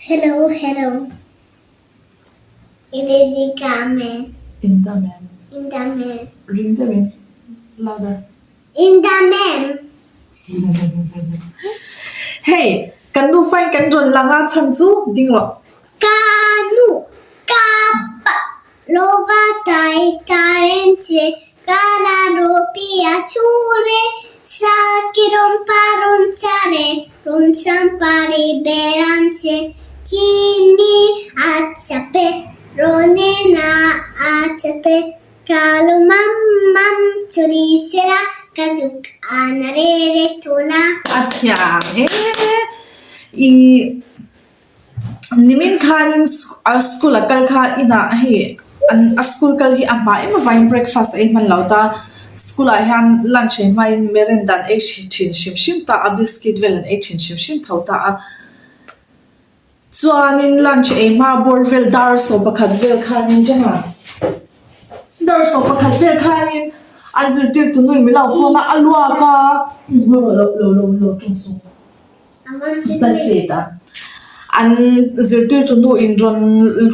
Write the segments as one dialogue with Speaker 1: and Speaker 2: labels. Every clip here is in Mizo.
Speaker 1: Hello hello I ready ka men.
Speaker 2: In the men.
Speaker 1: In the men.
Speaker 2: Ring deuhin louder.
Speaker 1: In the men.
Speaker 2: Hei kan nufa in kan rawn lang a chhan chu ding rawh.
Speaker 1: Ka nu ka pa lova tai taren che ka la ropia sure sa kiron paron chare ron sampari beran che kini achape rone na achape kalu mam mam churi sera kazuk anarere tuna.
Speaker 2: A thiam e i Nimin khanin a school a kal kha inah hei an a school kal hi a hma em avangin breakfast a ei hman lo ta school ah hian lunch ei hmain merenda an ei thin hrim hrim ta a biscuit vel an ei thin hrim hrim tho ta a chuanin lunch ei hma bawr vel dar 11 vel khanin Gemma dar 11 vel khanin an zirtirtu nu in min lo phone a a luak a lo lo lo lo tawng suh. An zirtirtu nu in rawn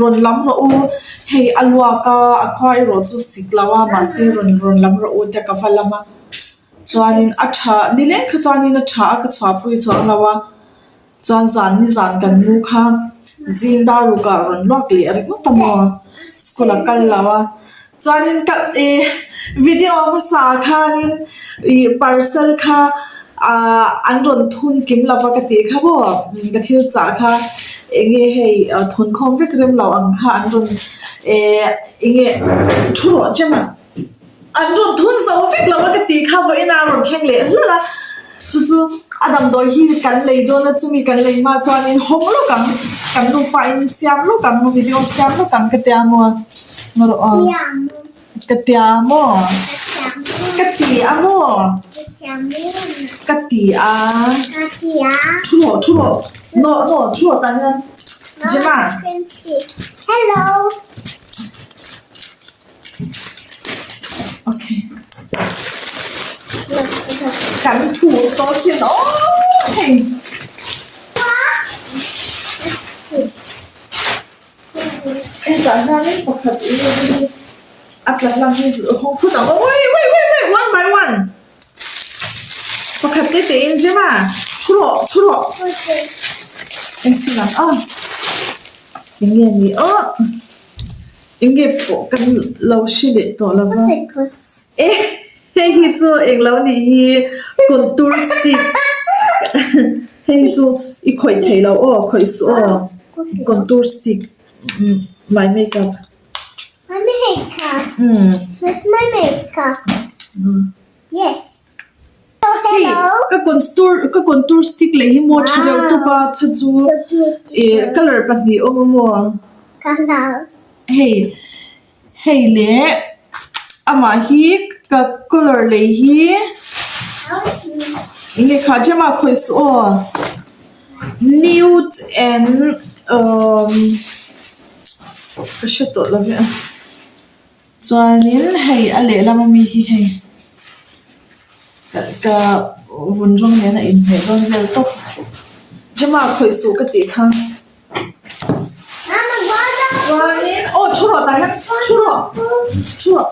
Speaker 2: rawn lam rawh u hei a luak a a khua erawh chu sik lo a mahse rawn rawn lam rawh u tia ka va lam a chuanin a tha nileng kha chuanin a tha a ka chhuahpui chuang lo a. Chuan zan ni zan kan lu kha zing dar ruk ah rawn luak leh ringawt a maw school a kal lo a chuanin ka ih video hmasa ah khanin ih parcel kha ah an rawn thun kim lo va ka tih kha maw ka thil chah kha eng nge hei thun khawm vek rem lo ang kha an rawn eh eng nge thu rawh chem a. An rawn thun zo vek lo a ka tih kha vawiin a rawn thleng leh hlawlh a, chu chu a damdawi hi kan lei dawn a chumi kan lei hma chuanin hawng lawk ang kan nufa in siam lawk ang video siam lawk ang ka tia maw rawh aw ka tia maw ka ti a maw ka ti a thu rawh thu rawh no no thu rawh tah hian Gemma.
Speaker 1: Hello.
Speaker 2: Okay. Kan phur tawh sin aw hei. Hetah hianin pakhat eng emaw hi a tla hlang hi hawng phut ang aw wait wait wait wait one by one. Pakhat te te in Gemma thu rawh thu rawh. Engchhin ang aw. Eng nge ni aw. Eng nge pawh kan lo hre leh tawh lo va. E hei hi chu eng lo nih hi contour stick hei hi chu i khawih thei lo aw khawih suh aw contour stick my makeup.
Speaker 1: My makeup where's my makeup yes
Speaker 2: Hei ka contour ka contour stick leh hi maw tha deuh tawp a chha chu ih colour pahnih awm a maw hei hei leh amah hi ka colour lei hi eng nge kha Gemma khawih suh aw nude and umm ka hre tawh lo ve a. Chuanin hei a lehlam ami hi hei ka vun rawng nen a inhmeh dawn vel tawp. Gemma khawih suh ka tih kha. Chuanin aw thu rawh tah hian thu rawh thu rawh.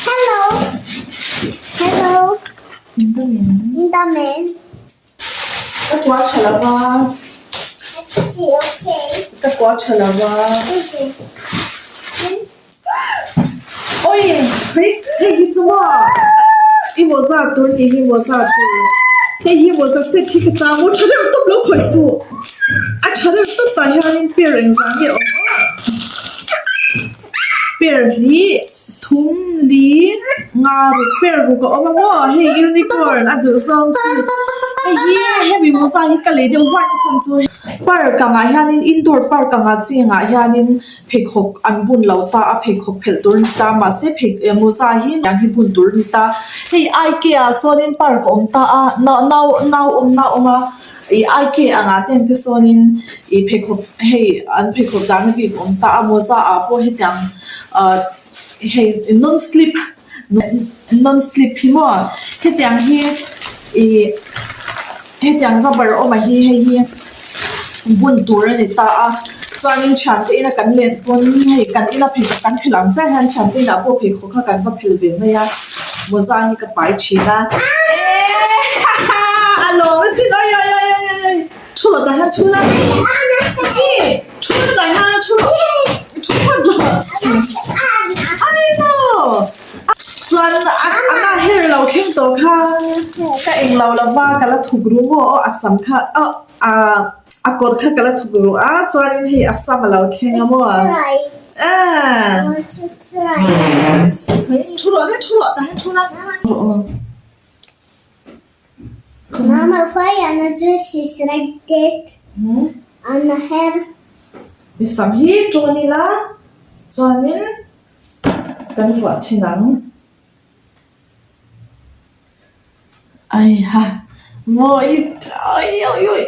Speaker 1: Hello hello Indamen.
Speaker 2: Ka kua tha lo va. Ka kua tha lo va. Oi hei hei hi chu maw i mawza tur nih hi mawza tur hei hi mawza set hi ka chang maw tha deuh tawp lo khawih suh a tha deuh tawp tah hianin pair engzah nge awm aw pair hi. Thum li nga ruk per ruk a awm a maw hei unicorn a duh zawng chu hei hi hemi mawza hi ka lei deuh huai na chhan chu park ang ah hianin indoor park ang ah ching ah hianin pheikhawk an bun lo ta a pheikhawk phelh tur a ni ta mahse phei mawza hi tiang hi bun tur a ni ta hei ikea ah sawnin park a awm ta a nau nau nau awmna a awm a ih ikea ang ah te ang te sawnin ih pheikhawk hei an pheikhawk dahna bik a awm ta a mawza ah pawh hetiang ah hei non slip non slip hi maw hetiang hi ih. Hetiang rubber awm ah hi hei hi bun tur a ni ta a chuanin thiante ina kan len pawn hei kan ina pheikhawk kan phelh ang chiah hian thiante inah pawh pheikhawk kha kan va phelh ve mai a mawza hi ka pai thin a eee haha a lawm asin awi awi awi awi awi thu rawh tah hian thu la chi thu la tah hian thu rawh thu phawt rawh I know. Chuan a a her lo thleng tawh kha ka eng lo lova ka la thuk ru maw aw a sam kha aw a a kawr kha ka la thuk ru a chuanin hei a sam a lo thleng a maw ah thu rawh le thu rawh tah hian thu la aw.
Speaker 1: Mama why Anna dress is like that Anna hair.
Speaker 2: I sam hi tawn ila chuanin. Kan vuah chhin ang. Aiha mawi awi awi awi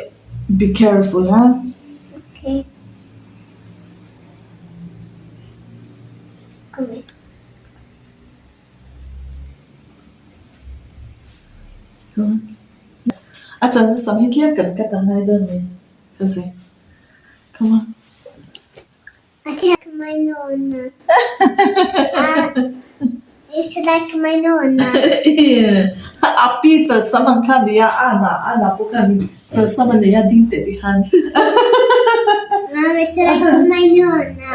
Speaker 2: be careful ha.
Speaker 1: Okay. Come here.
Speaker 2: A chan sam hi tlem kan cut ang ngai dawn ni. Ka zai. Come on.
Speaker 1: I like my nonna. It's like my nonna.
Speaker 2: A pi chalsam ang kha ania, Ana, Ana pawh khan chalsam a nei a ding teh ti khan.
Speaker 1: Mom, it's like my nonna.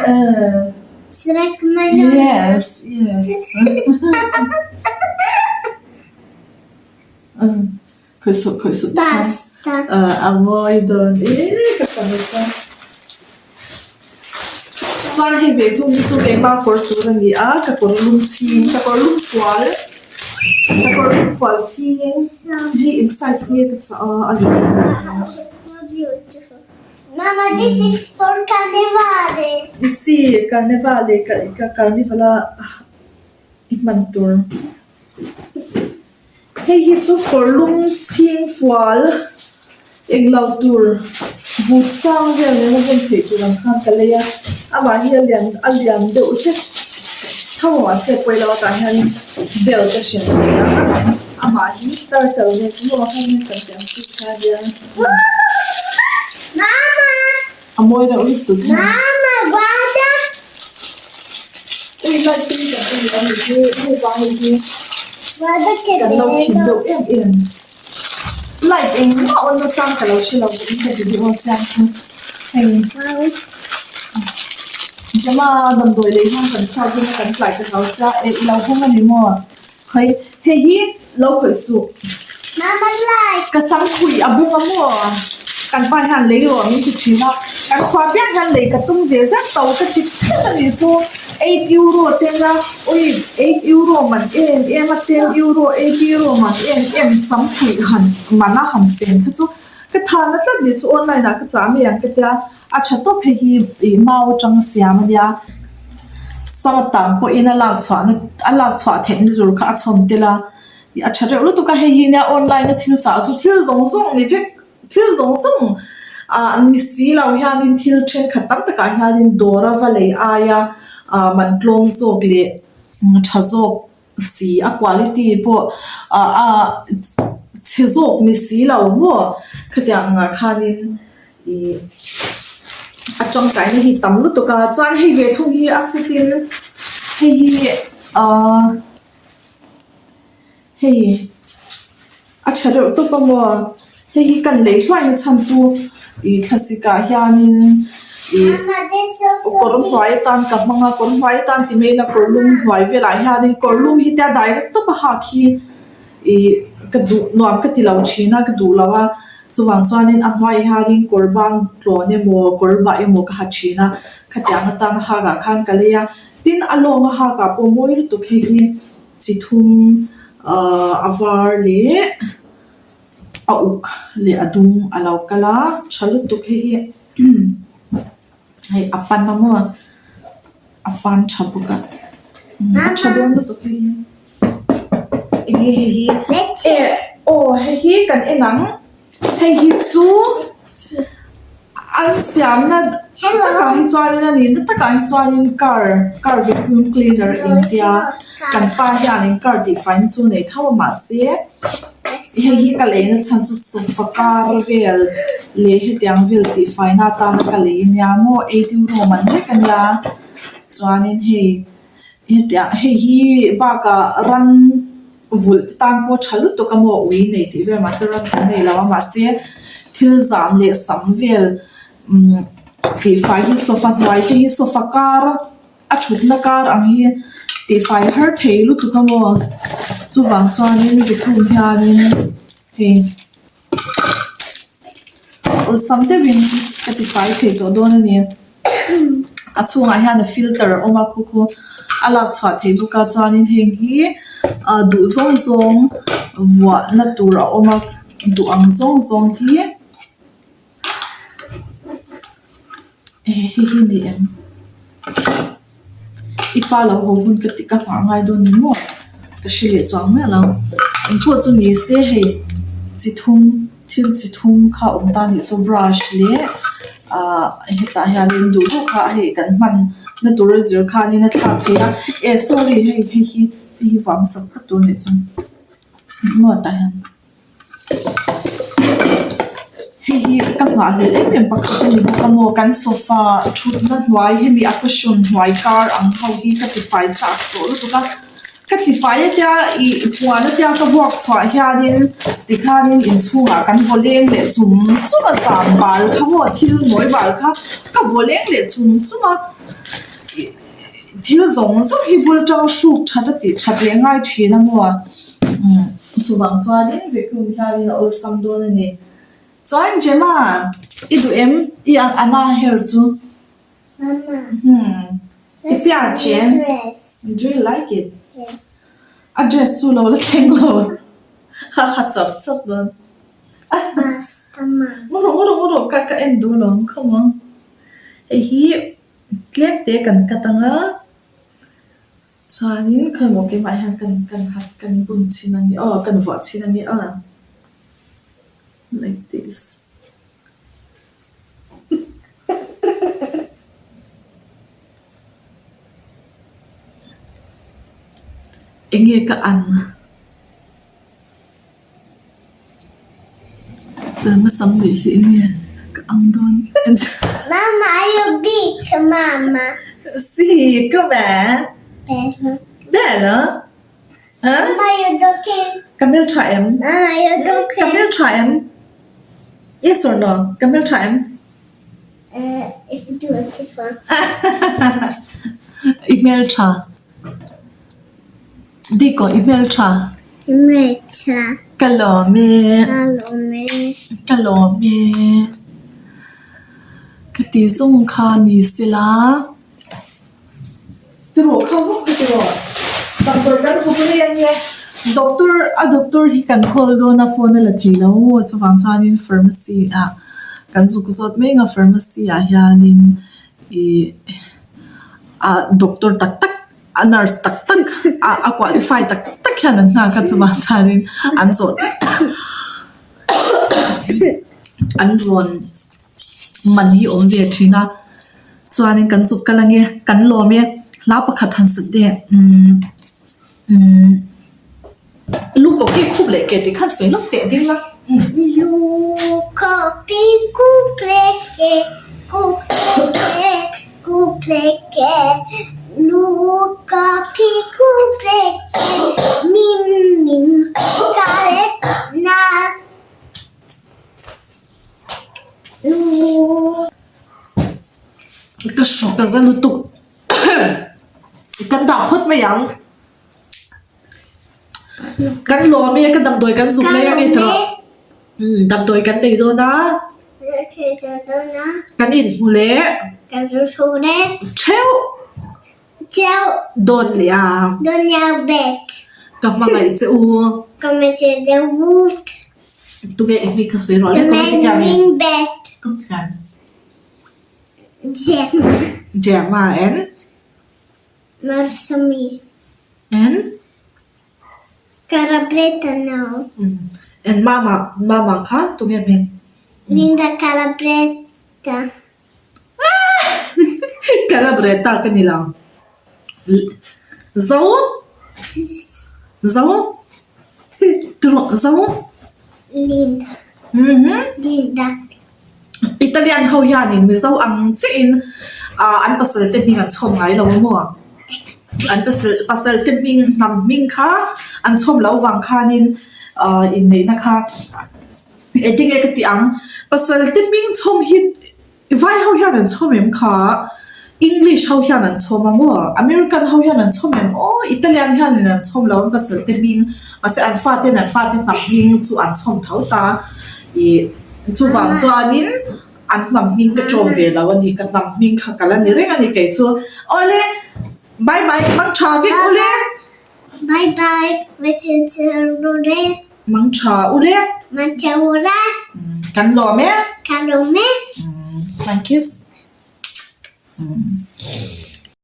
Speaker 1: It's like my nonna.
Speaker 2: Yes, yes. Khawih suh, khawih suh.
Speaker 1: Basta.
Speaker 2: A mawi dawn e ka sam chuan. Chuan hei ve thung hi chu keimah kawr tur a ni a, ka kawr lum chhing, ka kawr lum fual, ka kawr lum fual chhing hei eng size nge ka chah a, a lian
Speaker 1: Mama this is for carnivale.
Speaker 2: Si carnivale ka carnival a i hman tur. Hei hi chu kawrlum chhing fual englo tur but sang vel nena hmun theih tur ang khan ka lei a amah hi a lian a lian deuh hlek tho a mahse pawi lo atah hian belt a hren thei a amah hi turtle neck maw hei hian kan tih ang chi kha nia a mawi deuh lutuk hi. Ui light pin kan en leh a nih hi hei vang hei hi kan lo thim deuh em em light engmah awn na chang ka lo hre lo in ka video siam chu hei Gemma damdawi lei hian kan chhuak dawn a kan tlai ta hau sia eh i lo hawng a ni maw hei hei hi lo khawih suh ka sam khuih a bung a maw kan pa hian lei rawh min ti thin a kan chhuah piang hian lei ka tum ve zet tho ka ti thleng a nih chu eight euro ten a ui eight euro man em em a ten euro eight euro man em em sam khuih han man a han sen kha chu ka tha na tlat nih chu online ah ka chah mai ang ka tia a tha tawp hei hi ih mau atang a siam a nia sam a tam pawhin a lak chhuah na a lak chhuah theih na tur kha a chhawm tel a. A tha reuh lutuk a, hei hi nia online a thil chah chu thil zawng zawng ni vek thil zawng zawng ah ni si lo hianin thil thenkhat tam takah hianin dawr a va lei aia ah man tlawm zawk leh tha zawk si a quality pawh ah a chhe zawk ni si lo maw khatiang angah khanin ih a tangkaina hi tam lutuk a chuan hei ve thung hi a set in hei hi ah. Hei a tha reuh tawp a maw hei hi kan lei hluai na chhan chu ih thlasik ah hianin ih kawr hnuai atan ka hmang a kawr hnuai atan ti mai ila kawr lum hnuai velah hianin kawr lum hi tia direct tawp a hak hi ih ka duh nuam ka ti lo thin a ka duh lo a chuvang chuanin a hnuaiah hianin kawr bang tlawn emaw kawr bah emaw ka ha thin a khatiang atan a hak ah khan ka lei a. Tin a lawng a hak ah pawh mawi lutuk hei hi chi thum ahh a var leh a uk leh a dum a lo kal a tha lutuk hei hi hei a pan a maw a fan tha bawk a a tha dawn lutuk hei hi eng nge hei hi eh aw hei hi kan en ang hei hi chu. An siamna takah hi chuanin a nihna takah hi chuanin car car vacuum cleaner intia kan pa hianin car tihfaina chu nei tho a mahse. Hei hi ka lei na chhan chu sofa kar vel leh hetiang vel tihfai na atana ka lei ania maw eight euro man vek ania chuanin hei hetiang hei hi bakah ran vulh te tan pawh tha lutuk a maw ui nei tih vel mahse ran kan nei lo a mahse thil zam leh sam vel umm tihfai hi sofa hnuai te hi sofa kar a thutna kar ang hi tihfai har thei lutuk a maw chuvang chuanin vacuum hianin hei awlsam deuhin ka tifai thei tawh dawn a ni a chhungah hian a filter a awm a khu khu a lak chhuah theih bawk a chuanin heng hi ah duh zawng zawng vuahna tur a awm a duh ang zawng zawng hi. Hei hi ni em? I pa lo haw hun ka ti ka nghah ngai dawn ni maw? Ka hre leh chuang miah lo. Engpawh chu ni se hei chi thum thil chi thum kha awm ta nih chu brush leh ah hetah hianin duh duh kha hei kan hman na tur a zir khanin a thlak thei a eh sorry hei hei hi hei hi vang sak phawt tur nih chu maw tah hian. Hei hi ka nghahhlelh em em pakhat a ni bawk a maw kan sofa thutna hnuai hemi a cushion hnuai kar ang ho hi ka tifai chak tawh lutuk a ka tifai a tia ih puan a tia ka vuak chhuah hianin tikhanin inchhungah kan vaw leng leh chum chum a zam bal kha maw thil nawi bal kha ka vaw leng leh chum chum a ih thil zawng zawng hi bul tang hruk that a tih that leh ngai thin a maw. Umm chuvang chuanin vacuum hianin a awlsam dawn a ni. Chuan Gemma i duh em i Anna hair chu?
Speaker 1: Mama.
Speaker 2: Hmm i piache em? Do you like it?
Speaker 1: Yes.
Speaker 2: A dress chu lo la thleng lo ha ha chap chap dawn.
Speaker 1: Basta ma.
Speaker 2: Ngaw rawh ngaw rawh ka ka en duh lo come on. Hei hi tlem te kan cut ang a. Chuanin khawimaw keimah hian kan kan ha kan bun chhin a ni aw kan vuah chhin a ni a like this. Enge ka an? Chuan hmasam leh hi enge ka ang dawn
Speaker 1: Mama you big mama.
Speaker 2: Si com'è?
Speaker 1: Bello.
Speaker 2: Bello? Eh?
Speaker 1: Mama you looking.
Speaker 2: Ka hmeltha em?
Speaker 1: Mama you looking.
Speaker 2: Ka hmeltha em? Yes or no? Ka hmeltha em?
Speaker 1: Uh, it's beautiful.
Speaker 2: I hmeltha. Dik aw i hmeltha.
Speaker 1: I hmeltha.
Speaker 2: Ka lawm e.
Speaker 1: Ka lawm e.
Speaker 2: Ka lawm e. Ka ti zawng kha ni sela. Tirawh kha zawng kha tirawh. Damdawi kan zuk rei ang e. Doctor a doctor hi kan call dawn a phone a la thei lo chuvang chuanin pharmacy ah kan zuk zawt mai ang a pharmacy ah hianin ih a doctor tak tak A nurse tak tak a a qualify tak tak hian an nghak a chuvang chuanin an zawh an rawn man hi awm ve thin a chuanin kan zuk kal ange kan lawm e hla pakhat han sat teh umm umm lu koki khup leh ke tih khan sawi lawk teh ding la.
Speaker 1: Lu koki khup leh ke khup leh ke khup leh ke lu koki khup leh ke mim mim ka leh na lu.
Speaker 2: Ka hrawk a za lutuk kan dah phawt mai ang. Kan lawm e ka damdawi kan zuk lai ange tawh umm damdawi kan nei dawn a kan inhmu leh theuh dawn leh a ka hmangaih che u tunge i hming kha sawi rawh le Gemma and
Speaker 1: Marsami.
Speaker 2: And?
Speaker 1: Calabretta no.
Speaker 2: And mama, mama kha tunge hming?
Speaker 1: Linda Calabretta.
Speaker 2: Calabretta ka ni lo. Zo? Zo? Tiraw zo?
Speaker 1: Linda. Linda.
Speaker 2: Italian ho hianin Mizo ang chiahin ah an pasal te hming an chhawm ngai lo maw? An pasal pasal te hming hnam hming kha an chhawm loh vang khanin ah inneihna kha engtin nge ka tih ang? Pasal te hming chhawm hi Vai ho hian an chhawm em kha? English ho hian an chhawm a maw? American ho hian an chhawm em? Aw Italian hianin an chhawm lo an pasal te hming mahse an faten an pate hnam hming chu an chhawm tho ta. Ih chuvang chuanin an hnam hming ka ṭawm ve lo a ni ka hnam hming kha ka la ni reng a ni kei chu. Awle bye bye mang ṭha vek ule.
Speaker 1: Bye bye Machhunchhunrure.
Speaker 2: Mang tha ule.
Speaker 1: Mang tha ule.
Speaker 2: Kan lawm e.
Speaker 1: Kan lawm e.
Speaker 2: Thank you.